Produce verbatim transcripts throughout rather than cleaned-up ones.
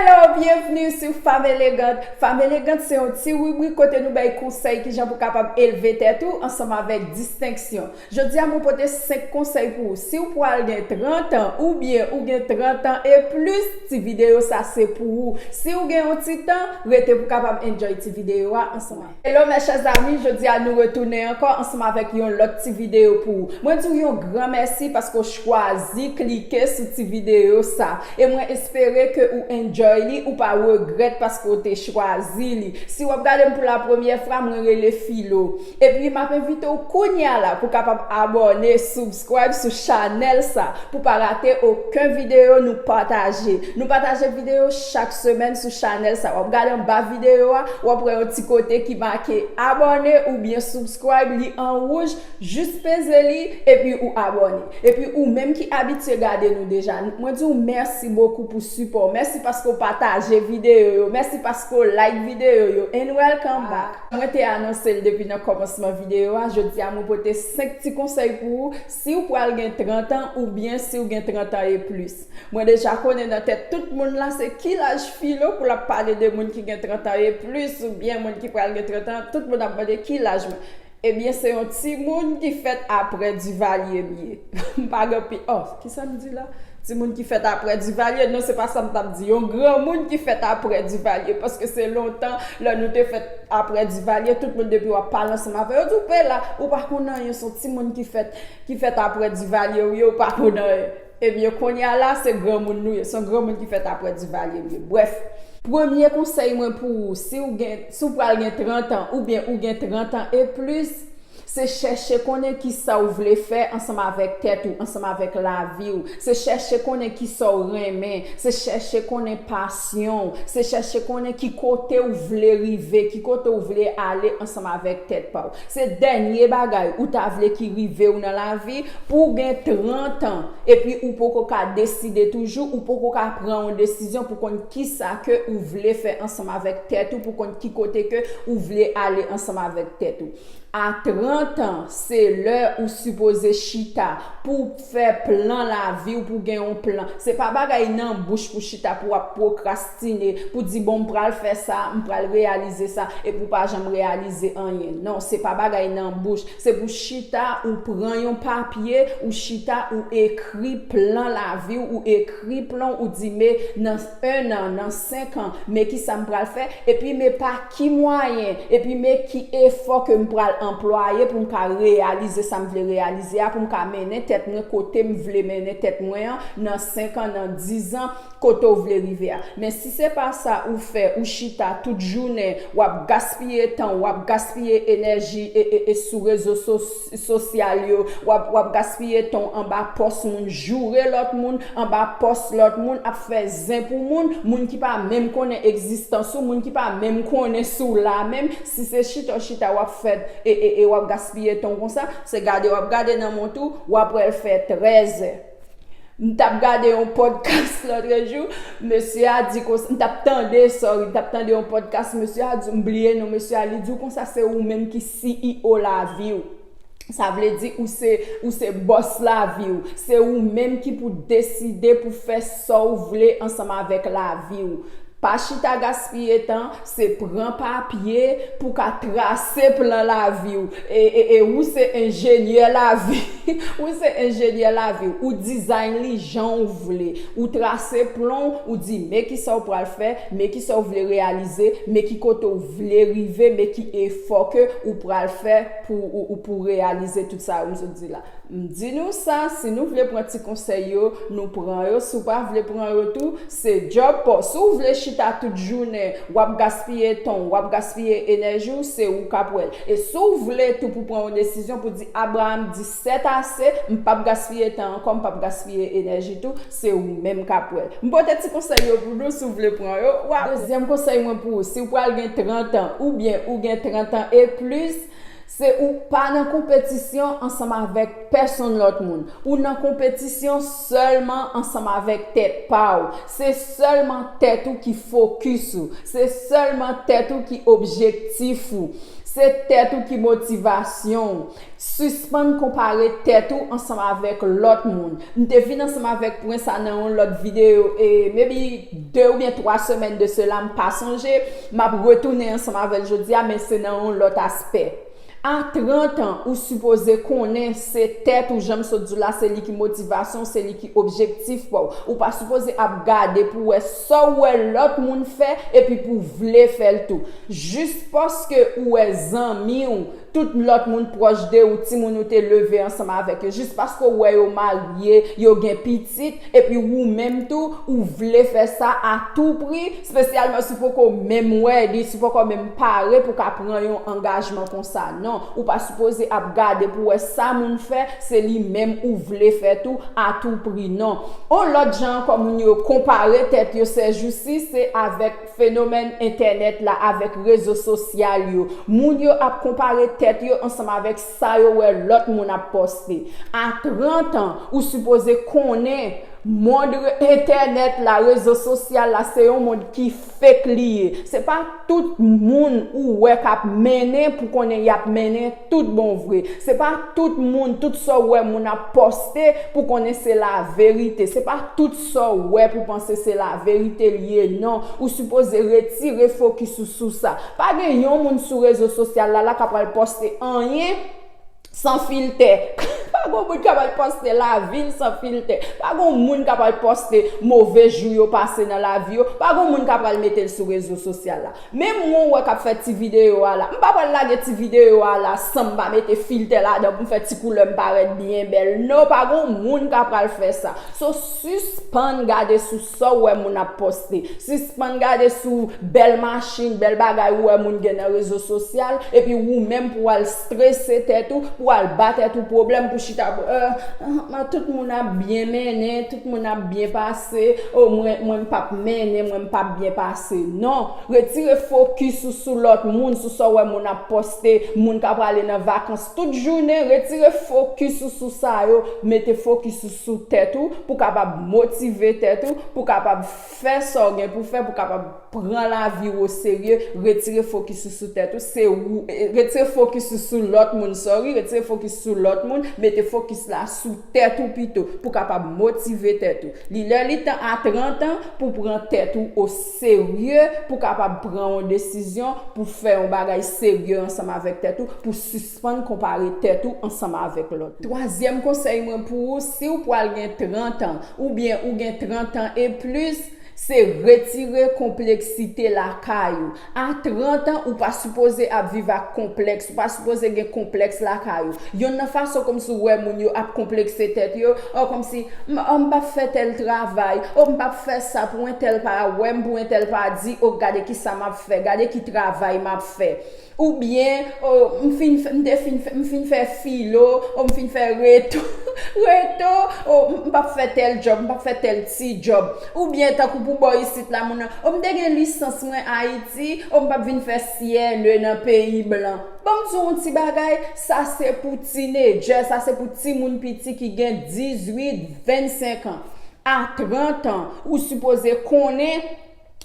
Hello, byenvni sou Fanm Elegant. Fanm Elegant se yon ti ribrik kote nou bay konsèy kijan pou kapab elve tèt ou ansanm avèk distenksyon. Jodi a, mwen pote senk konsèy pou ou. Si w pral gen trant an oubyen ou gen trant an e plis, ti videyo sa se pou ou. Si w gen yon ti tan, rete pou kapab enjoy ti videyo a ansanm avèk. Hello mes chers amis, jodi a nou retounen ankò ansanm avèk yon lòt ti videyo pou ou. Mwen di w yon gran mèsi paske w chwazi klike sou ti videyo sa. E mwen espere ke ou enjoy li, ou pa regrèt paske w te chwazi li. Si w ap gade m pou la premyè fwa, mwen rele Filo. Epi m ap envite w kounye a la pou kapab abòne, subscribe sou chanèl sa, pou pa rate okenn videyo nou pataje. Nou pataje videyo chak semèn sou chanèl sa. W ap gade anba videyo a, w ap wè yon ti kote ki make abòne oubyen subscribe, li an wouj, jis peze li, epi ou abòne. Epi ou menm ki abitye gade nou deja, mwen di w mèsi bokou pou sipò w. Mèsi paske w pataje videyo yo. Mèsi paske w like videyo yo. And welcome back. Mwen te anonse l depi nan kòmansman videyo a. Jodi a, mwen pote senk ti konsèy pou ou. Si w pral gen trant an oubyen si w gen trant an e plis. Mwen deja konnen nan tèt tout moun la se ki laj Filo pou l ap pale de moun ki gen trant an e plis oubyen moun ki pral gen trant an. Tout moun ap mande ki laj mwen. Ebyen, se yon timoun ki fèt aprè Divalye m ye. M pa gen pi, oh, kisa m di la? Timoun ki fèt aprè Divalye? Non, se pa sa m t ap di. Yon granmoun ki fèt aprè Divalye. Paske se lontan, lè nou te fèt aprè Divalye, tout moun depi w ap pale ansanm avè yo, di w pe la, ou pa konn anyen, se yon timoun ki fèt, ki fèt aprè Divalye w ye, ou pa konn anyen. Ebyen, kounye a la, se granmoun nou ye. Se yon granmoun ki fèt aprè Divalye m ye. Brèf, premye konsèy mwen pou ou, si w gen, si w pral gen trant an oubyen ou gen trant an e plis, se chèche konnen kisa w vle fè ansanm avèk tèt ou, ansanm avèk lavi w. Se chèche konnen kisa w renmen, se chèche konnen pasyon w, se chèche konnen ki kote w vle rive, ki kote w vle ale ansanm avèk tèt pa w. Se dènye bagay ou ta vle ki rive w nan lavi, pou w gen trant an, epi ou poko ka deside toujou, ou poko ka pran yon desizyon pou konn kisa ke ou vle fè ansanm avèk tèt ou, pou konn ki kote ke ou vle ale ansanm avèk tèt ou. A trant an, se lè ou sipoze chita pou w fè plan lavi w, pou w gen yon plan. Se pa bagay nan bouch pou chita pou w ap pwokrastine, pou di, bon, m pral fè sa, m pral reyalize sa, epi w pa janm reyalize anyen. Non, se pa bagay nan bouch. Se pou chita, ou pran yon papye, ou chita, ou ekri plan lavi w, ou ekri plan, ou di, men nan en an, nan senk an, men kisa m pral fè, epi men pa ki mwayen, epi men ki efò ke m pral anplwaye pou m ka reyalize sa m vle reyalize a, pou m ka mennen tèt mwen kote m vle mennen tèt mwen an, nan senk an, nan diz an, kote w vle rive a. Men si se pa sa ou fè, ou chita tout jounen, w ap gaspiye tan, w ap gaspiye enèji e, e, e sou rezo sos-, sosyal yo, w ap, w ap gaspiye tan w anba pòs moun, joure lòt moun, anba pòs lòt moun, ap fè zen pou moun, moun ki pa menm konnen egzistans ou, moun ki pa menm konnen si w la menm, si se chita w chita w ap fè, e, e, e w ap gaspiye tan w konsa, se gade w ap gade nan mont ou, w ap wè l fè trèzè. M t ap gade yon podcast lòtrejou, mesye a di konsa, m t ap tande, sorry, m t ap tande yon podcast, mesye a di, m bliye non mesye a, li di w konsa se ou menm ki C E O lavi w. Sa vle di ou se, ou se bòs lavi w. Se ou menm ki pou deside pou fè sa w vle ansanm avèk lavi w. Pa chita gaspiye tan, se pran papye pou ka trase plan lavi w. E, e, e ou se enjenyè lavi. Ou se enjenyè lavi w. Ou dizayn li jan w vle. Ou trase plan w, ou di men kisa w pral fè, men kisa w vle reyalize, men ki kote w vle rive, men ki efò ke ou pral fè pou ou, ou pou reyalize tout sa yo m sot di la. M di nou sa, si nou vle pran ti konsèy yo, nou pran yo. Si w pa vle pran yo tou, se djòb pa w. Si w vle chita tout jounen, w ap gaspiye tan w, w ap gaspiye enèji w, se ou k ap wè l. E si w vle tou pou pran yon desizyon pou di, Abraham di sèt ase, m p ap gaspiye tan ankò, m p ap gaspiye enèji tou, se ou menm k ap wè l. M pote ti konsèy yo pou nou, si w vle pran yo, w ap. Dezyèm konsèy mwen pou ou, si w pral gen trant an, oubyen ou gen trant an e plis, se ou pa nan konpetisyon ansanm avèk pèsonn lòt moun. Ou nan konpetisyon sèlman ansanm avèk tèt pa w. Se sèlman tèt ou ki fokis ou. Se sèlman tèt ou ki objektif ou. Se tèt ou ki motivasyon w. Sispann konpare tèt ou ansanm avèk lòt moun. M te vin ansanm avèk pwen sa nan yon lòt videyo, e maybe de oubyen twa semèn de sela, m pa sonje. M ap retounen ansanm avè l jodi a, men se nan yon lòt aspè. A trant an, ou sipoze konnen se tèt ou, jan m sot di w la, se li ki motivasyon w, se li ki objektif pa w. Ou pa sipoze ap gade pou wè sa w wè lòt moun fè, epi pou w vle fè l tou. Jis paske ou wè zanmi w, tout lòt moun pwòch de ou, timoun ou te leve ansanm avèk yo, jis paske w wè yo marye, yo gen pitit, epi ou menm tou, ou vle fè sa a tou pri, espesyalman si w poko menm ready, si w poko menm pare pou w ka pran yon angajman konsa. Non, ou pa sipoze ap gade pou w wè sa moun fè, se li menm ou vle fè tou a tou pri. Non. On lòt jan ankò moun yo konpare tèt yo sèjousi, se avèk fenomèn entènèt la, avèk rezo sosyal yo. Moun yo ap konpare tèt yo ansanm avèk sa yo wè lòt moun ap poste. A trant an, ou sipoze konnen mond re- entènèt la, rezo sosyal la, se yon mond ki fake li ye. Se pa tout moun ou wè k ap mennen pou konnen y ap mennen tout bon vre. Se pa tout moun, tout sa w wè moun ap poste pou konnen se laverite. Se pa tout sa w wè pou panse se laverite l ye, non. Ou sipoze retire fokis ou sou sa. Pa gen yon moun sou rezo sosyal la, la k ap pral poste anyen san filtè. Pa gen moun k ap pral poste lavi l san filtè. Pa gen moun k ap pral poste move jou yo pase nan lavi yo. Pa gen moun k ap pral mete l sou rezo sosyal la. Menm mwen w wè k ap fè ti videyo a la, m pa pral lage ti videyo a la san m pa mete filtè ladan pou m fè ti koulè m parèt byen bèl. No, pa gen moun k ap pral fè sa. So, sispann gade sou sa w wè moun ap poste. Sispann gade sou bèl machin, bèl bagay ou wè moun gen nan rezo sosyal, epi ou menm pou w al strese tèt ou, pou w al ba tèt ou pwoblèm, pou chita, euh, ah, tout moun ap byen mennen, tout moun ap byen pase, oh, mwen, mwen m p ap mennen, mwen m p ap byen pase. Non, retire fokis ou sou lòt moun, sou sa w wè moun ap poste, moun k ap prale nan vakans tout jounen, retire fokis ou sou sa yo, mete fokis ou sou tèt ou, pou kapab motive tèt ou, pou kapab fè sa w gen pou fè, pou kapab pran lavi w oserye, retire fokis ou sou tèt ou, se ou, retire fokis ou sou lòt moun, sorry, retire fokis sou lòt moun, mete fokis la sou tèt ou pito, pou kapab motive tèt ou. Li lè li tan a trant an pou pran tèt ou oserye, pou kapab pran yon desizyon, pou fè yon bagay serye ansanm avèk tèt ou, pou sispann konpare tèt ou ansanm avèk lòt. Twazyèm konsèy mwen pou ou, si w pral gen trant an, oubyen ou gen trant an e plis, se retire konpleksite lakay ou. A trant an, ou pa sipoze ap viv ak konplèks, ou pa sipoze gen konplèks lakay ou. Yonn nan fason kòmsi w wè moun yo ap konplekse tèt yo, o kòmsi, m, o m p ap fè tèl travay, o m p ap fè sa pou entèl pa wè m, pou entèl pa di, o gade kisa m ap fè, gade ki travay m ap fè. Oubyen, o, m fin fè, m te fin fè, m fin fè filo, o m fin fè reto, reto, o m p ap fè tèl djòb, m p ap fè tèl ti djòb. Oubyen, tankou pou bò isit la, moun nan, o m te gen lisans mwen Ayiti, o m p ap vin fè syèl nan peyi blan. Ban m di w yon ti bagay, sa se pou tinedjè, sa se pou timoun piti ki gen dizuit, vennsenk an. A trant an, ou sipoze konnen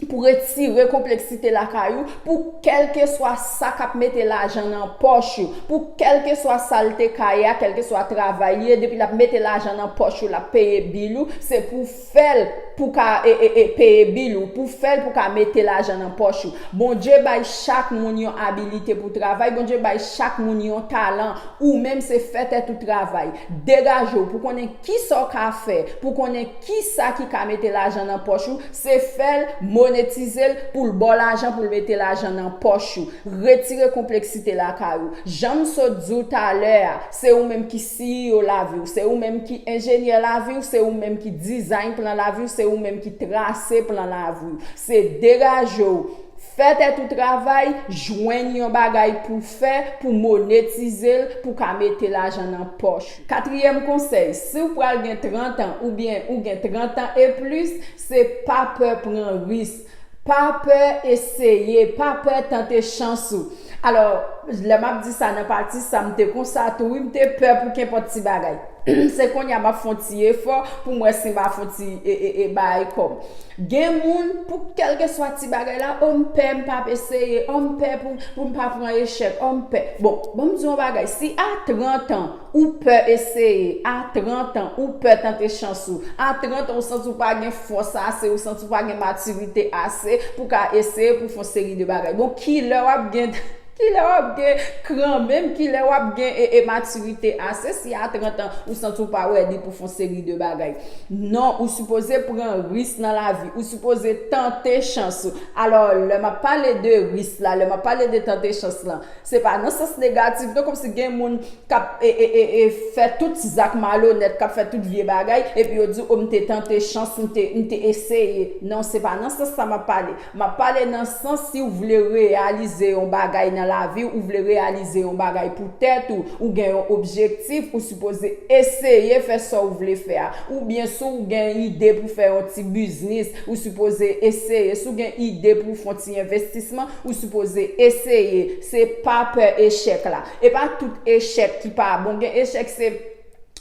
pou retire konpleksite lakay ou, pou kèlkeswa sa k ap mete lajan nan pòch ou, pou kèlkeswa sa l te ka ye a, kèlkeswa travay li ye, depi l ap mete lajan nan pòch ou, l ap peye bil ou, se pou fè l pou ka, e, e, e, peye bil ou, pou fè l pou ka mete lajan nan pòch ou. Bondye bay chak moun yon abilite pou travay, Bondye bay chak moun yon talan, ou menm se fè tèt ou travay. Degaje w pou konnen kisa w ka fè, pou konnen kisa ki ka mete lajan nan pòch ou, se fè l, monetize l, pou l ba w lajan, pou l mete lajan nan pòch ou. Retire konpleksite lakay ou. Jan m sot di w talè a, se ou menm ki C E O lavi w, se ou menm ki enjenyè lavi w, se ou menm ki dizayn plan lavi w, se ou menm ki trase plan lavi w. Se degaje w. Fè tèt ou travay, jwenn yon bagay pou fè, pou monetize l, pou ka mete lajan nan pòch ou. Katriyèm konsèy, si w pral gen trant an oubyen ou gen trant an e plis, se pa pè pran risk. Pa pè eseye, pa pè tante chans ou. Alò, lè m ap di sa nan pati sa, m te konsa tou, wi, m te pè pou kenpòt ti bagay. Se kounye a m ap fè yon ti efò pou m wè si m pa fè yon ti e, e, e, bay kòb. Gen moun, pou kèlkeswa ti bagay la, o m pè m p ap eseye, o m pè pou, pou m pa pran echèk, o m pè. Bon, ban m di yon bagay, si a trant an, ou pè eseye, a trant an, ou pè tante chans ou, a trant an, ou santi w pa gen fòs ase, ou santi w pa gen matirite ase pou ka eseye pou fè yon seri de bagay. Bon, kilè w ap gen Kilè w ap gen kran menm, kilè w ap gen e, e matirite ase si a trant an ou santi w pa ready pou fè yon seri de bagay. Non, ou sipoze pran risk nan lavi, ou sipoze tante chans ou. Alò, lè m ap pale de risk la, lè m ap pale de tante chans lan, se pa nan sans negatif, non, kòmsi gen moun k ap e, e, e, e, fè tout zak malonèt, k ap fè tout vye bagay, epi yo di, o, m te tante chans, m te, m te eseye. Non, se pa nan sans sa m ap pale. M ap pale nan sans si w vle reyalize yon bagay nan lavi w, ou vle reyalize yon bagay pou tèt ou, ou gen yon objektif, ou sipoze eseye fè sa w vle fè a. Oubyen si w gen ide pou fè yon ti biznis, ou sipoze eseye. Si w gen ide pou w fè yon ti envestisman, ou sipoze eseye. Se pa pè echèk la. E pa tout echèk ki pa bon. Gen echèk se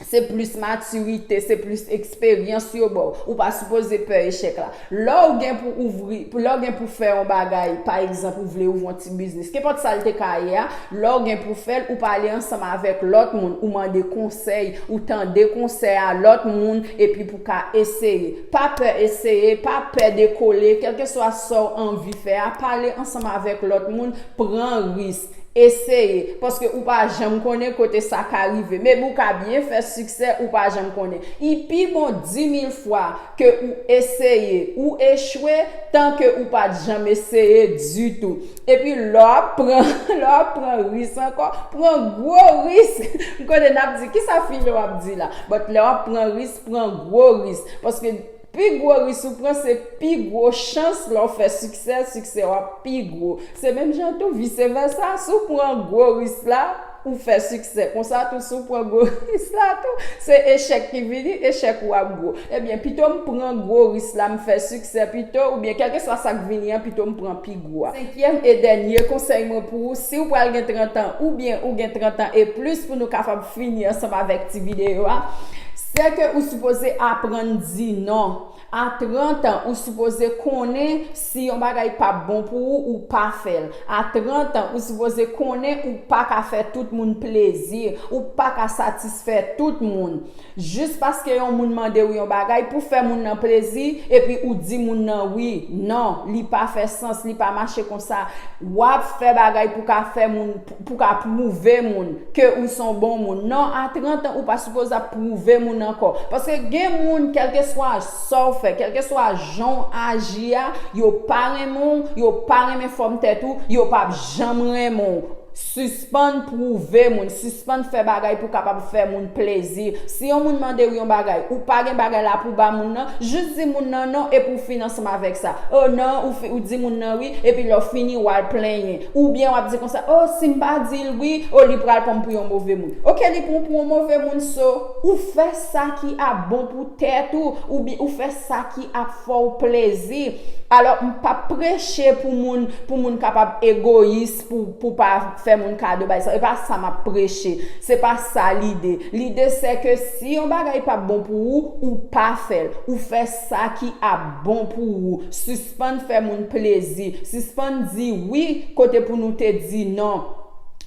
se plis matirite, se plis eksperyans yo ba w. Ou pa sipoze pè echèk la. Lè w gen pou ouvri, lè w gen pou fè yon bagay, pa egzanp, ou vle ouvri yon ti biznis, kenpòt sa l te ka ye a, lè w gen pou fè l, ou pale ansanm avèk lòt moun, ou mande konsèy, ou tande konsèy a lòt moun, epi pou ka eseye. Pa pè eseye, pa pè dekole, kèlkeswa sa w anvi fè a, pale ansanm avèk lòt moun, pran risk. Eseye, paske ou pa janm konnen kote sa ka rive. Maybe ou ka byen fè siksè, ou pa janm konnen. I pi bon di mil fwa ke ou eseye, ou echwe, tan ke ou pa t janm eseye ditou. Epi lè w ap pran, lè w ap pran risk ankò, pran gwo risk. M konnen n ap di, kisa Filo ap di la? But lè w ap pran risk, pran gwo risk. Paske pi gwo risk ou pran, se pi gwo chans lè w fè siksè, siksè w ap pi gwo. Se menm jan tou, vise vèsa, si w pran gwo risk la, ou fè siksè. Konsa tou, si w pran gwo risk la tou, se echèk ki vini, echèk ou ap gwo. Ebyen, pito m pran gwo risk la, m fè siksè pito, oubyen kèlkeswa sa k vini an, pito m pran pi gwo a. Senkyèm e dènye konsèy mwen pou ou, si w pral gen trant an, oubyen ou gen trant an e plis, pou nou kapab fini ansanm avèk ti videyo a, se ke ou sipoze aprann di non. A trant an, ou sipoze konnen si yon bagay p ap bon pou ou, ou pa fè l. A trant an, ou sipoze konnen ou pa ka fè tout moun plezi, ou pa ka satisfè tout moun. Jis paske yon moun mande w yon bagay, pou fè moun nan plezi, epi ou di moun nan wi, non, li pa fè sans, li pa mache konsa. W ap fè bagay pou ka fè moun, pou ka pwouve moun ke ou se yon bon moun. Non, a trant an, ou pa sipoze ap pwouve moun ankò. Paske gen moun, kèlkeswa sa w fè, kèlkeswa jan w aji a, yo pa renmen w, yo pa renmen fòm tèt ou, yo p ap janm renmen w. Sispann pwouve moun, sispann fè bagay pou kapab fè moun plezi. Si yon moun mande w yon bagay, ou pa gen bagay la pou ba moun nan, jis di moun nan non epi w fin ansanm avèk sa. O non, ou, fi, ou di moun nan wi, epi lè w fini, w al plenyen. Oubyen w ap di konsa, o, si m pa di l wi, o, li pral pran m pou yon move moun. Oke, li pran w pou yon move moun, so, ou fè sa ki ap bon pou tèt ou, oubyen ou fè sa ki ap fè w plezi. Alò, m p ap preche pou moun, pou moun kapab egoyis, pou, pou pa fè moun kado, bay sa. E pa sa m ap preche. Se pa sa lide. Lide se ke si yon bagay p ap bon pou ou, ou pa fè l. Ou fè sa ki ap bon pou ou. Sispann fè moun plezi. Sispann di wi kote pou nou te di non.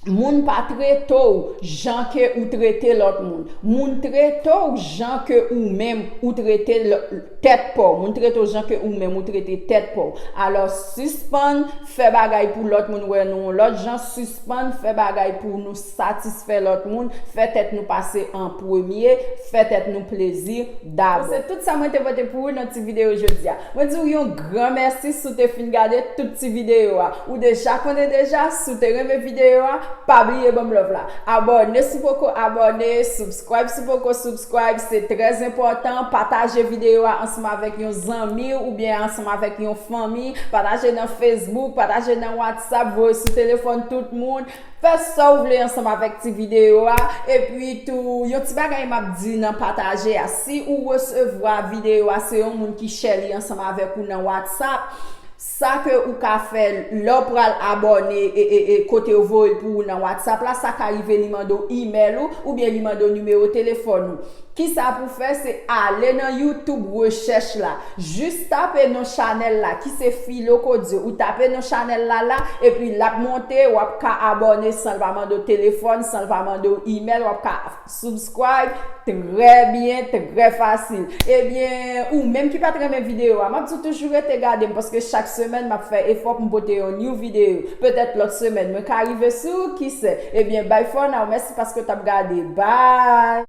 Moun pa trete w jan ke ou trete lòt moun. Moun trete w jan ke ou menm ou trete lò-, tèt pa w. Moun trete w jan ke ou menm ou trete tèt pa w. Alò, sispann fè bagay pou lòt moun wè nou yon lòt jan, sispann fè bagay pou nou satisfè lòt moun, fè tèt nou pase an premye, fè tèt nou plezi dabò. Se tout sa mwen te pote pou ou nan ti videyo jodi a. Mwen di w yon gran mèsi si w te fin gade tout ti videyo a. Ou deja konnen deja, si w te renmen videyo a, pa bliye ban m love la. Abòne si w poko abòne, subscribe si w poko subscribe, se trè enpòtan. Pataje videyo a ansanm avèk yon zanmi w oubyen ansanm avèk yon fanmi. Pataje nan Facebook, pataje nan WhatsApp, voye sou telefòn tout moun. Fè sa w vle ansanm avèk ti videyo a. Epi tou, yon ti bagay m ap di nan pataje a. Si ou resevwa videyo a, se yon moun ki share li ansanm avèk ou nan WhatsApp, Sa ke ou ka fè lè w pral abòne e, e, e kote yo voye l pou ou nan WhatsApp la, sa ka rive li mande w email ou, oubyen li mande w nimewo telefòn ou. Kisa pou fè, se ale nan YouTube rechèch la. Jis tape non chanèl la, ki se Philo Codé. Ou tape non chanèl la la, epi l ap monte, w ap ka abòne san l pa mande w telefòn, san l pa mande w email, w ap ka subscribe, trè byen, trè fasil. Ebyen, ou menm ki pa t renmen videyo a, m ap di w toujou rete gade m, paske chak semèn m ap fè efò pou m pote yon new videyo. Petèt lòt semèn, mwen ka rive sou, ki sè. Ebyen, bye for now. Mèsi paske w t ap gade. Bye!